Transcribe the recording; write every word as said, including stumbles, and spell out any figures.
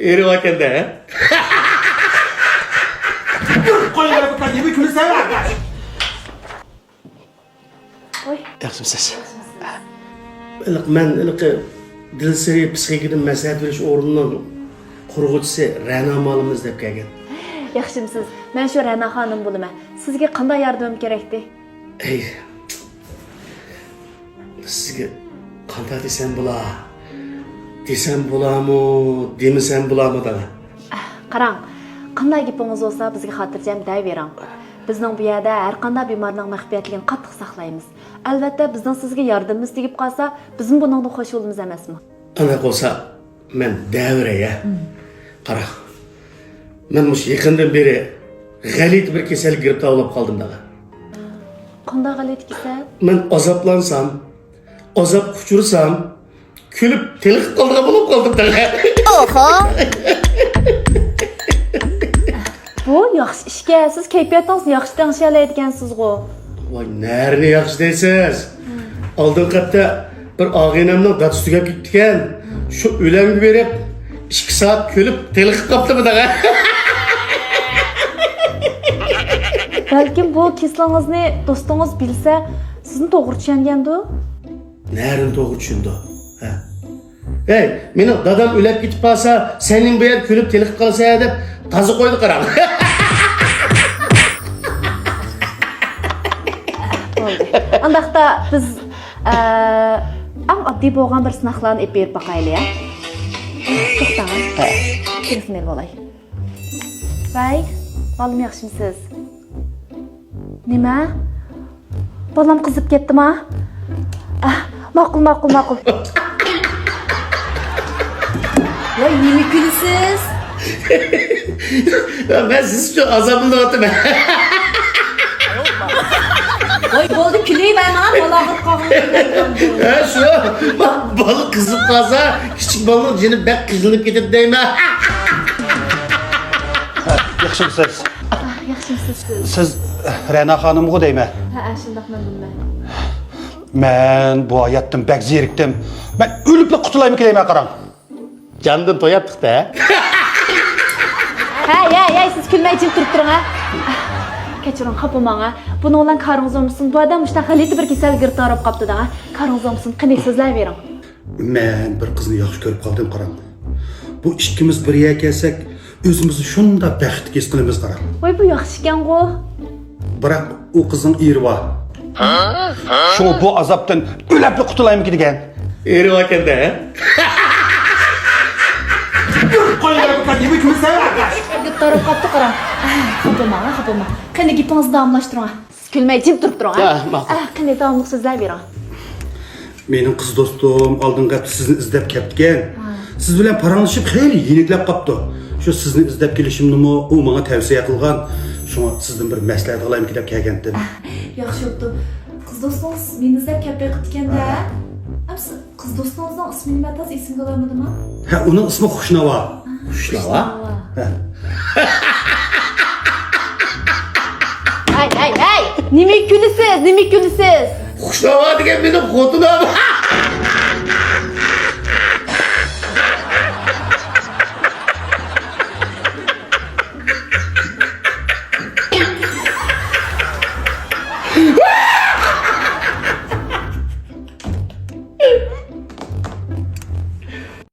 ئېرى باركەن-دە، ھە؟ قويۇڭ، نېمە كۈلىسەن؟ ۋوي. ياخشىمسىز؟ ھېلىقى مەن ھېلىقى دىلسىرى پسىخىكىدىن مەسلىھەت بېرىش ئورنىنىڭ قۇرغۇچىسى رەنا مالىمنى ئىزدەپ كەلگەن. ياخشىمسىز؟ مەن شۇ رەنا خانىم بولىمەن. سىزگە قانداق ياردىمىم كېرەكتى؟ ئەي، سىزگە قانداق دېسەم بولا؟ دېسەم بولامۇ، دېمىسەم بولامۇ، دادا؟ قاراڭ، قانداق گېپىڭىز بولسا، بىزگە خاتىرجەم دەۋېرىڭ. بىزنىڭ بۇ يەردە ھەر قانداق بىمارنىڭ مەخپىيەتلىكىنى قاتتىق ساقلايمىز. ئەلۋەتتە، بىزنىڭ سىزگە ياردىمىمىز تېگىپ قالسا، بىزمۇ بۇنىڭدىن خوش بولىمىز ئەمەسمۇ؟ ئانداق بولسا، مەن دەۋېرەي، ھە؟ قاراڭ، مەن مۇشۇ يېقىندىن بېرى غەلىتە بىر كېسەلگە گىرىپتار بولۇپ قالدىم، دادا. قانداق غەلىتە كېسەل؟ مەن ئازابلانسام، ئازابقا ئۇچرىسام، كۈلۈپ تېلىقىپ قالىدىغان بولۇپ قالدىم، دادا. ئوھو! بۇ ياخشى ئىشكەن، سىز كەيپىياتىڭىزنى ياخشى تەڭشىيەلەيدىكەنسىزغۇ. ۋاي، نەرىنى ياخشى دەيسىز؟ ئالدىنقى ھەپتە بىر ئاغىنەمنىڭ دادىسى تۈگەپ كېتىپتىكەن. شۇ ئۆلەمگە بېرىپ، ئىككى سائەت كۈلۈپ تېلىقىپ قاپتىمەن، دادا. بەلكىم بۇ كېسىلىڭىزنى دوستىڭىز بىلسە، سىزنى توغرا چۈشەنگەندۇ؟ نەرىنى توغرا چۈشىنىدۇ؟ ھە؟ ھەي، مېنىڭ دادام ئۆلەپ كېتىپ قالسا، سەن نېمە بۇ يەردە كۈلۈپ تېلىقىپ قالىسەن دەپ تازا قويدى، قاراڭ. بولدى. ئانداقتا بىز، ئە، ئەڭ ئاددىي بولغان بىر سىناقلارنى ئېلىپ بېرىپ باقايلى، ھە؟ توختاڭ. ھە. تېلېفون ئېلىپ ئالاي. ۋەي، بالام، ياخشىمسىز؟ نېمە؟ بالام قىزىپ كەتتىما؟ ئەھ، ماقۇل، ماقۇل، ماقۇل. ۋاي، نېمە كۈلىسىز؟ مەن سىز ئۈچۈن ئازابلىنىۋاتىمەن. ۋاي، بولدى، كۈلۈۋەرمەڭ، بالا ئاغرىپ قالغان. ھە، شۇ. بالا قىزىپ قالسا، كىچىك بالىنىڭ جېنى بەك قىينىلىپ كېتىدۇ دەيمەن. ياخشىمسىز؟ ئاھ، ياخشىمسىز سىز؟ سىز رەنا خانىمغۇ دەيمەن. ھەئە، شۇنداق، مەن بۇنىمەن. مەن بۇ ھاياتتىن بەك زېرىكتىم. مەن ئۆلۈپلا قۇتۇلايمىكىن دەيمەن، قاراڭ. جاندىن توياتتۇق-دە. ھەي، ھەي، ھەي، سىز كۈلمەي جىم تۇرۇپ تۇرۇڭ، ھە. كەچۈرۈڭ، خاپا بولماڭ، ھە. بۇنىڭ بىلەن كارىڭىز بولمىسۇن، بۇ ئادەم مۇشۇنداق غەلىتە بىر كېسەلگە گىرىپتار بولۇپ قاپتۇ-دە، ھە. كارىڭىز بولمىسۇن، قېنى، سۆزلەۋېرىڭ. مەن بىر قىزنى ياخشى كۆرۈپ قالدىم، قاراڭ. بۇ ئىككىمىز بىر يەرگە كەلسەك، ئۆزىمىزنى شۇنداق بەختلىك ھېس قىلىمىز، قاراڭ. ۋاي، بۇ ياخشى ئىكەنغۇ. بىراق ئۇ قىزنىڭ ئېرى بار. شۇڭا بۇ ئازابتىن ئۆلەپلا قۇتۇلايمىكىن دېگەن. ئېرى باركەن-دە، ھە؟ قويۇڭ، نېمە كۈلىسەن؟ گىرىپتار بولۇپ قاپتۇ، قاراڭ. ئاھ، خاپا بولماڭ، خاپا بولماڭ. قېنى، گېپىڭىزنى داۋاملاشتۇرۇڭ. سىز كۈلمەي جىم تۇرۇپ تۇرۇڭ، ھە؟ ھە، ماقۇل. ئاھ، قېنى، داۋاملىق سۆزلەۋېرىڭ. مېنىڭ قىز دوستۇم ئالدىنقى ھەپتە سىزنى ئىزدەپ كەپتىكەن. ھە. سىز بىلەن پاراڭلىشىپ خېلى يېنىكلەپ قاپتۇ. شۇ سىزنى ئىزدەپ كېلىشىمنىمۇ ئۇ ماڭا تەۋسىيە قىلغان. شۇڭا سىزدىن بىر مەسلىھەت ئالايمىكىن دەپ كەلگەنتىم. ياخشى بوپتۇ. قىز دوستىڭىز مېنى ئىزدەپ كەپ بېقىپتىكەن-دە. ھە. ئەمسە قىز دوستىڭىزنىڭ ئىسمى نېمە، تازا ئېسىمگە ئالالمىدىم. ھە، ئۇنىڭ ئىسمى خۇشناۋا. خۇشناۋا؟ ھە. ھەي، ھەي، ھەي! نېمە كۈلىسىز، نېمە كۈلىسىز؟ خۇشناۋا دېگەن مېنىڭ خوتۇنۇم.